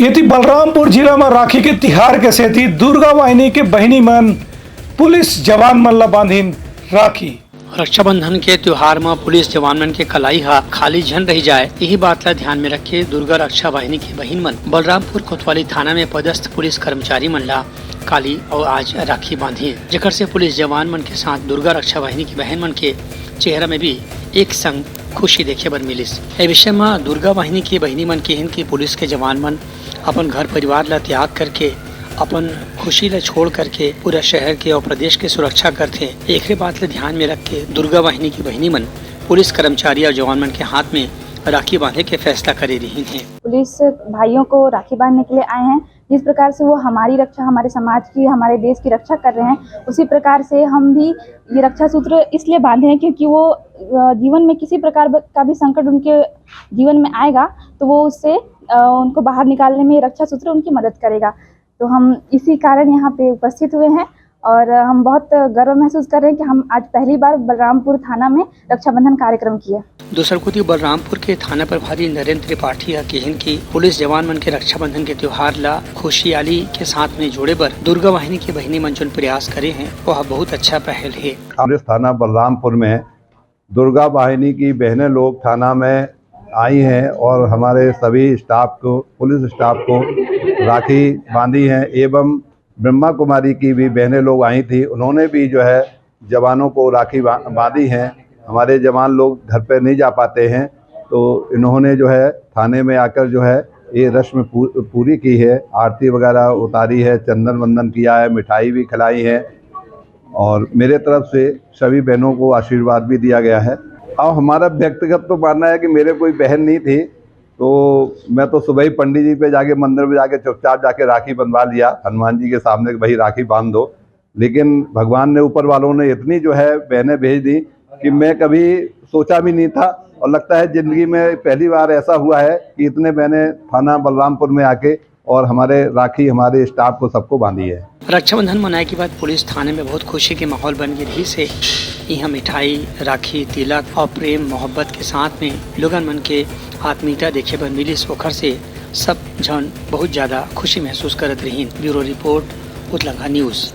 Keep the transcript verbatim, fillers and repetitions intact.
एती बलरामपुर जिला म राखी के तिहार के सेती दुर्गा वाहिनी के बहिनी मन पुलिस जवान मन ल बांधिन राखी। रक्षाबंधन के त्योहार म पुलिस जवान मन के कलाई ह खाली झन रहि जाय, इही बात ल ध्यान में रख के दुर्गा रक्षा वाहिनी के बहिन मन बलरामपुर कोतवाली थाना में पदस्थ पुलिस कर्मचारी मन ल काली अउ आज राखी बांधी, जेकर से पुलिस जवान मन के साथ दुर्गा रक्षा वाहिनी के बहन मन के चेहरा में भी एक संग खुशी देखे बर मिलिस। ए विषय म दुर्गा वाहिनी के बहिनी मन किहिन कि पुलिस के जवान मन अपन घर परिवार ल त्याग करके, अपन खुशी ल छोड़ करके पूरा शहर के अउ प्रदेश के सुरक्षा करथे। एकरे बात ल ध्यान में रख के दुर्गा वाहिनी की बहिनी मन पुलिस कर्मचारी अउ जवान मन के हाथ में राखी बांधे के फैसला करे रिहिन हे। पुलिस भाइयों को राखी बांधने के लिए आए हैं। जिस प्रकार से वो हमारी रक्षा, हमारे समाज की, हमारे देश की रक्षा कर रहे हैं, उसी प्रकार से हम भी ये रक्षा सूत्र इसलिए बांधे हैं क्योंकि वो, अ, जीवन में किसी प्रकार ब-, का भी संकट उनके जीवन में आएगा तो वो उससे, अ, उनको बाहर निकालने में रक्षा सूत्र उनकी मदद करेगा। तो हम इसी कारण यहाँ पे उपस्थित हुए हैं और हम बहुत गर्व महसूस कर रहे हैं कि हम आज पहली बार बलरामपुर थाना में रक्षाबंधन कार्यक्रम किए। दूसर कोति बलरामपुर के थाना प्रभारी नरेंद्र त्रिपाठी ह किहिन कि पुलिस जवान मन के रक्षाबंधन के त्योहार ला खुशियाली के साथ में जोड़े बर दुर्गा वाहिनी के बहिनी मन जोन प्रयास करे हैं, वह बहुत अच्छा पहल है। पुलिस थाना बलरामपुर में दुर्गा वाहिनी की बहनें लोग थाना में आई हैं और हमारे सभी स्टाफ को, पुलिस स्टाफ को राखी बांधी हैं एवं ब्रह्मा कुमारी की भी बहनें लोग आई थी, उन्होंने भी जो है जवानों को राखी बा-, बांधी हैं। हमारे जवान लोग घर पे नहीं जा पाते हैं, तो इन्होंने जो है थाने में आकर जो है ये रस्म पू-, पूरी की है, आरती वगैरह उतारी है, चंदन वंदन किया है, मिठाई भी खिलाई है और मेरे तरफ से सभी बहनों को आशीर्वाद भी दिया गया है। अब हमारा व्यक्तिगत तो मानना है कि मेरे कोई बहन नहीं थी, तो मैं तो सुबह ही पंडित जी पे जाके, मंदिर में जाके चुपचाप जाके राखी बंधवा लिया हनुमान जी के सामने कि भाई राखी बांध दो। लेकिन भगवान ने, ऊपर वालों ने इतनी जो है बहनें भेज दी कि मैं कभी सोचा भी नहीं था और लगता है जिंदगी में पहली बार ऐसा हुआ है कि इतने बहनें थाना बलरामपुर में आके और हमारे राखी, हमारे स्टाफ को, सबको बांधी है। रक्षाबंधन मनाए के बाद पुलिस थाने में बहुत खुशी के माहौल बन गे रहिस हे। इहाँ मिठाई, राखी, तिलक अउ प्रेम मोहब्बत के साथ में लोगन मन के आत्मीयता देखे बर मिलिस, ओखर से सब झन बहुत ज्यादा खुशी महसूस करत रहिन। ब्यूरो रिपोर्ट, उतलंघा न्यूज।